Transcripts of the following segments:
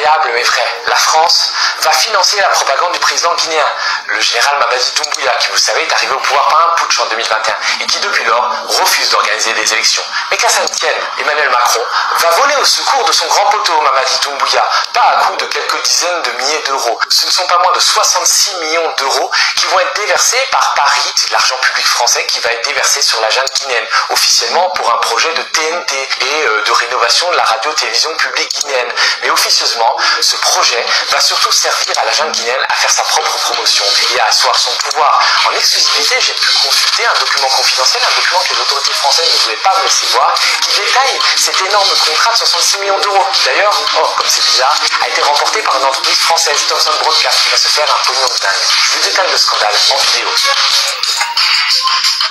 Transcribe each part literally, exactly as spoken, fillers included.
Diable, mais vrai, la France va financer la propagande du président guinéen, le général Mamadi Doumbouya, qui, vous le savez, est arrivé au pouvoir par un putsch en deux mille vingt et un et qui, depuis lors, refuse d'organiser des élections. Mais qu'à ça ne tienne, Emmanuel Macron va voler au secours de son grand poteau, Mamadi Doumbouya, pas à coût de quelques dizaines de milliers d'euros. Ce ne sont pas moins de soixante-six millions d'euros qui vont être déversés par Paris. C'est de l'argent public français qui va être déversé sur la junte guinéenne, officiellement pour un projet de T N T et, euh, de rénovation de la radio-télévision publique guinéenne. Mais officieusement, ce projet va surtout servir à la junte guinéenne à faire sa propre promotion et à asseoir son pouvoir. En exclusivité, j'ai pu consulter un document confidentiel, un document que les autorités françaises ne voulaient pas me laisser voir, qui détaille cet énorme contrat de soixante-six millions d'euros, qui d'ailleurs, oh, comme c'est bizarre, a été remporté par une entreprise française, Thomson Broadcast, qui va se faire un pognon de dingue. Je vous détaille le scandale en vidéo.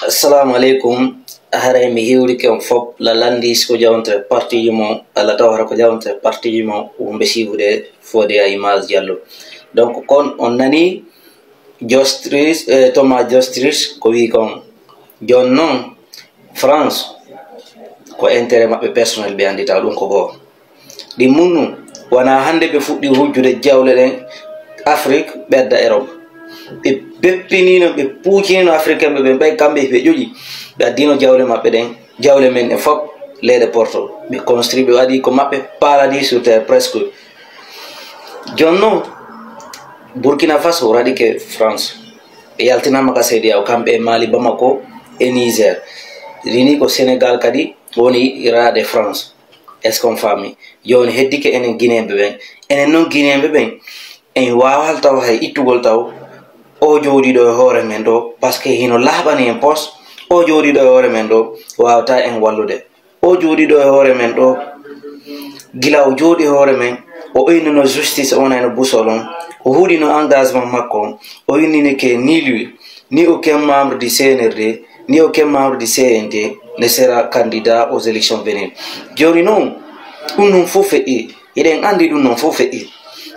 Assalamu aleykum. Haray mi hiwrike on fop la landi ko jawnte partiji mon, alla taw hara ko jawnte partiji mon wonɓe siifude fode a image jallo. Donc kon on nani Jostris, eh, Thomas Jostris ko wi kon. Jon non France ko intérêt maɓɓe personnel ɓe andita ɗum ko goo. Ɗi munnu wona hannde ɓe fuɗɗi hujjude jawle ɗen Afrik ɓedda Erop. Ɓe beppinino, ɓe puucinino Africain ɓe ɓen, ɓay kamɓe ɓe ƴoƴi. Ɓe addino jawle maɓɓe ɗen, jawle men ɗen fof leyɗe Porto. Ɓe construit, ɓe waɗi ko maɓɓe paradis sur terre presque. Jonno Burkina Faso raɗike France. Ɓe yaltinama ka C D A O, kamɓe e Mali, Bamako e Niger. Rini ko Sénégal kadi woni raade France. Est-ce qu'on faami? Jooni heddike enen Guinéen ɓe ɓen. Enen noon Guinéen ɓe ɓen, en waawal taw hay ittugol taw o jooɗiiɗo e hoore men ɗo, parce que hino laaɓani en pos. O jooɗiiɗo e hoore men ɗo waawata en wallude. O jooɗiiɗo e hoore men ɗo, gila o jooɗi e hoore men, o innino justice on, ayno busol on, o huɗino engagement makko on, o innini ke ni lui, ni aucun membre du C N R D, ni aucun membre du C N T ne sera candidat aux élections venues. Jooni noon, ɗum ɗum fof feƴƴi, hiɗen anndi ɗum ɗum fof feƴƴi.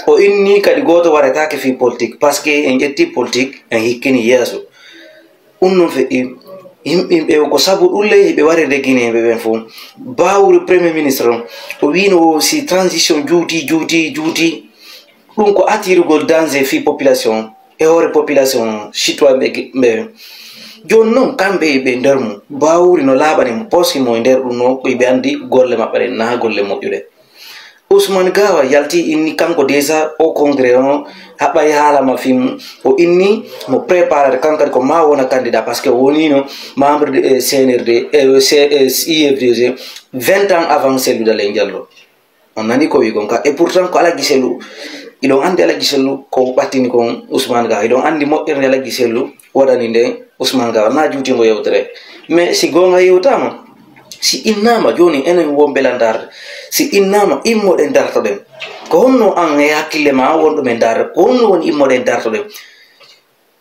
O inni kadi gooto waretaake fii politique, parce que en ƴetti politique, en hikkini yeeso. Ɗum ɗum feƴƴi, yimɓe ko sabu ɗum ley hiɓe warirde Guinéen ɓe ɓen fof. Bawuri Premier Ministre on, o wiino o si transition juuti, juuti, juuti, ɗum ko attirugol danger fii population on. E hoore population on, citoyen ɓe gi-, ɓe. Jooni noon, kamɓe e ɓe nder mum, Bawuri no laaɓani mo, poski mo e nder ɗum no, ko ɓe anndi golle maɓɓe ɗen, naa golle moƴƴuɗe. Ousmane Gawa yalti inni kanko déjà o congrès on, haɓɓay haala ma fii mum, o inni mo préparade, kanko kadi ko ma wona candidat, parce que o wonino membre de, eh, C N R D, eh, C-, eh, I F D G, vingt ans avant Cellou Dalein Diallo. On nani ko wi kon ka. Et pourtant ko Alaji Sellu, iɗon anndi Alaji Sellu ko ɓattini kon Ousmane Gawa. Iɗon anndi moƴƴere nde Alaji Sellu waɗani nde Ousmane Gawa. Na juuti ngo yewtere. Mais si goonga yewtama, si innama jooni enen wonɓe lan darde, si innama immoɗen dartoɗen. Ko honno an e hakkille ma an wonɗo men darde, ko honno woni immoɗen dartoɗen?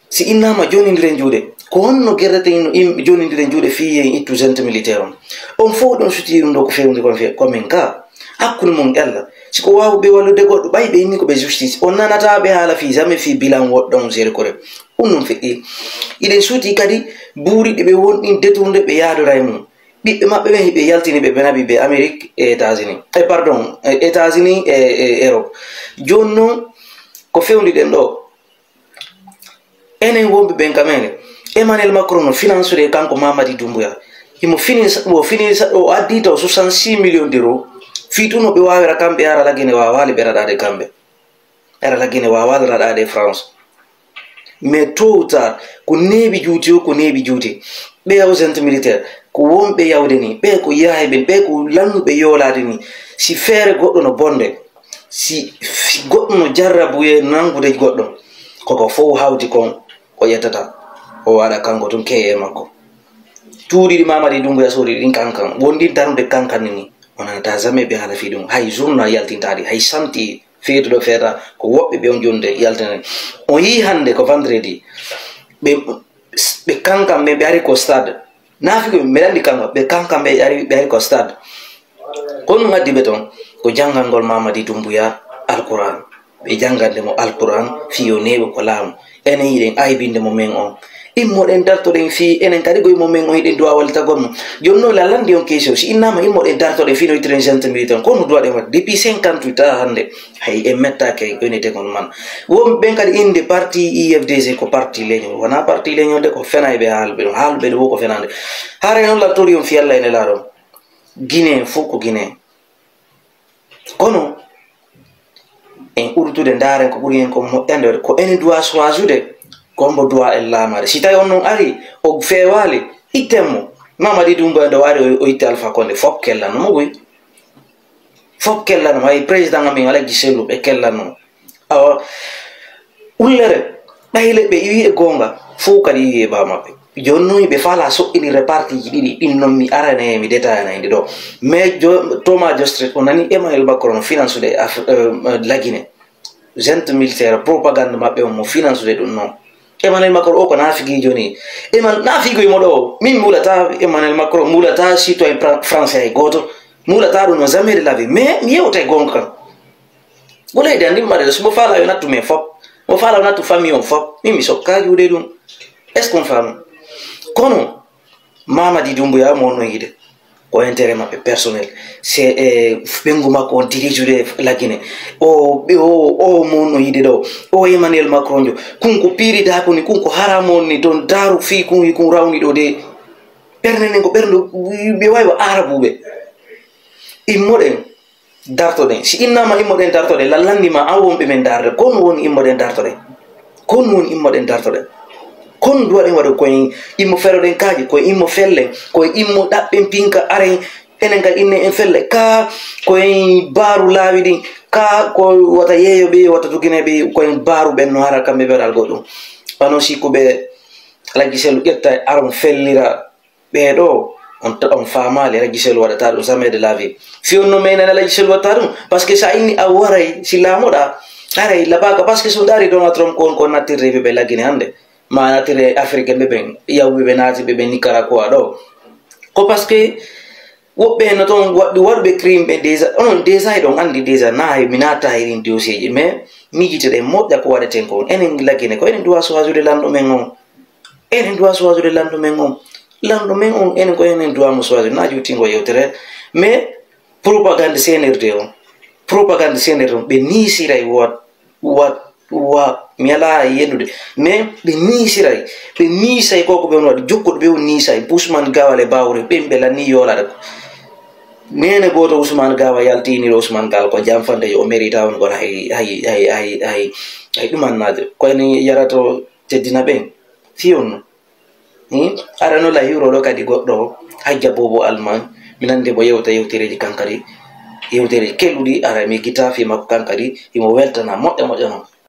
Si innama jonindiren juuɗe, ko honno gerreten no im-, jonindiren juuɗe fii en ittu junte militaire on? On fof ɗon suti ɗum ɗo ko fewndi kon fe-, ko men ka. Hakkunde mon e Allah. Si ko waawuɓe wallude goɗɗo, ɓay ɓe inni ko ɓe justice. On nanata ɓe haala fii jamais fii bilan woɗɗo on seede kore. Ɗum ɗum feƴƴi. Iɗen suti kadi buuri ɗi ɓe wonɗin détournude ɓe yaadora e mum. Ɓiɓɓe maɓɓe ɓen hiɓe yaltini ɓe, ɓe naɓi ɓe Amérique e États-Unis. E pardon, e États-Unis e, e Europe. Jooni noon, ko fewndi ɗen ɗo. Enen wonɓe ɓen ka men, Emmanuel Macron no finansude e kanko Mamadi Doumbouya. Himo finisa, o finisa, o addi taw soixante-six millions d'euros. Fii tun no ɓe waawira kamɓe ara Lagine waawaali ɓe raɗaade kamɓe. Ara Lagine waawaali raɗaade e France. Mais tôt ou tard, ko neeɓi juuti o, ko neeɓi juuti. Ɓe agent militaire, ko wonɓe yawde ni, ɓe ko yahay ɓen, ɓe ko lannuɓe yoolaade ni. Si feere goɗɗo no bonde, si, si goɗɗo no jarrabuye nangude goɗɗo, koko fof hawti kon o ƴettata, o waɗa kanko tun keeye makko. Tuuɗi ɗi Mamadi Doumbouya soodi ɗin kankan, wonɗi darnude kankan ni, o nanata jamais ɓe haala fii ɗum. Hay journal yaltintaɗi, hay santi feetuɗo feeta, ko woɓɓe ɓe on jonde yaltinani. On yii hannde ko vendredi, ɓe, ɓe kankan ɓe, ɓe ari ko stade. Naafigo, mbeɗa anndi kanko, ɓe kankan ɓe ari, ɓe ari ko stade. Ko ɗum addi ɓe toon? Ko janngangol Mamadi Doumbouya Alquran. Ɓe janngande mo Alquran fii yo neeɓu ko laamu. Enen hiɗen aybinde mo men on. Immoɗen dartoɗen fii enen kadi goy mo men on hiɗen duwa wallitagol mo. Jooni noon la landi on question, si innama immoɗen dartoɗen fii no ittiren gente militaire, kono duwaɗen waɗde depuis cinquante-huit haa hannde, hay en mettaaki hay goynetegol man. Won ɓen kadi innde parti I F D C ko parti leñol, wonaa parti leñol de, ko fena e ɓe haalɓe ɗum, haalɓe ɗum ko fenande. Haray noon la tori on fii Alla ene laaɗon. Guinée fof ko Guinée. Kono en ɓurtude ndaaren ko ɓuri en ko moƴƴande waɗde, ko enen duwa choisude ko mbo duwa en laamaade. Si tawi on noon ari, o feewaali, itten mo. Mamadi Dumbuya nde waari o, o itti Alpha Condé, fof kellanno mo koy. Fof kellanno mo, hay président amin Alaji Sellu ɓe kellanno mo. Awa, ullere, ɓay le ɓe iwi e goonga, fof kadi iwi e ɓaawo maɓɓe. Jooni noon ɓe faala soɓɓinirde partiji ɗiɗi, ɗin noon mi arane mi détaillana inde ɗo. Mais jo, Thomas Jostret o nani Emmanuel Macron finansude Af, euh, euh, la Guinée. Gente militaire propagande maɓɓe on mo finansude ɗum noon. Emmanuel Macron o ko naafigiijo ni. Eman naafiigo e mo ɗo. Min muulata Emmanuel Macron, muulata citoyen pra, français hay gooto. Muulata ɗum no jamais de la vie. Mais mi yewta e goonga kan. Ko leydi an ndi mi mbaɗata, so mo faala yo nattu men fop, mo faala yo nattu famille on fop, min mi sokka juuɗe ɗum. Est-ce qu'on femme? Kono Mamadi Doumbouya mo wonno yiide ko intérêt maɓɓe personnel. C'est e ɓengu makko on dirijude la Guinée. O ɓe o o mo wonno yiide ɗo, o Emmanuel Macron jo, kun ko piiridaako ni, kun ko haramu on ni, ton daaru fii kun, kun rawni ɗo de. Ɓernde nden ko ɓernde ɓe wawi wa arabuɓe. Immoɗen dartoɗen. Si innama immoɗen dartoɗen, lallandi ma an wonɓe men darde. Kono woni immoɗen dartoɗen. Kono woni immoɗen dartoɗen. Kono duwaɗen waɗo koyen immo feroɗen kaaji, koyen immo fellen, koyen immo ɗaɓɓen pinka aren. Enen ka inne en felle ka koyen baaru laawi ɗin, ka ko wata yeeyo ɓe, wata tugineɓe koyen baaru ɓen no hara kamɓe ɓeɗal goɗɗum. Wano sikkuɓe Alaji Sellu ƴetta aron fellira ɓee ɗo, on, on faamaali, Alaji Sellu waɗata ɗum, jamais de la vie. Fii on no meenani Alaji Sellu waɗata ɗum, parce que sa inni a waray, si laamoɗa, aray labaaka, parce que so ndaari Donald Trump ko on ko nattirde ɓe ɓe la Guinée hannde, ma nattirde Afrique ɓe ɓen, yawɓe ɓe naati ɓe ɓe Nicaragua ɗo. Ko parce que woɓɓe no toon waɗ, waɗuɓe crime ɓe déjà, onon déjà eɗon anndi déjà, na hay mi naata e ɗin dossier ji, mais miijitoɗen moƴƴa ko waɗeten ko. Enen la Guinée, ko enen duwa choisir lanɗo men on. Enen duwa choisir lanɗo men on. Lanɗo men on, enen ko enen duwa mo choisir. Na juutingo yewtere. Mais propagande C N R D on, propagande C N R D on, ɓe niisiray wat, wat, wa, mi alaa e yennude. Mais ɓe niisiray, ɓe niisay ko ko ɓe on waɗi. Jokkuɗo ɓe on niisay. Ousmane Gawal e Bawre, ɓen ɓe lanni yoolade ko. Neene gooto Ousmane Gawal yaltini ɗo Ousmane Gawal ko jamfande yo o mérita on kon hay, hay, hay, hay, hay, hay ɗum annaade. Ko enen yarato teddina ɓen. Fii on no. Hmm? Ara no la hiwroɗo kadi goɗɗo o, Hajja Bobo Alman, mi nande mo yewta yewtereji kankadi, yewtereji kelluɗi, ara mi gita fii makko kankadi, himo weltana moƴƴa moƴƴa non.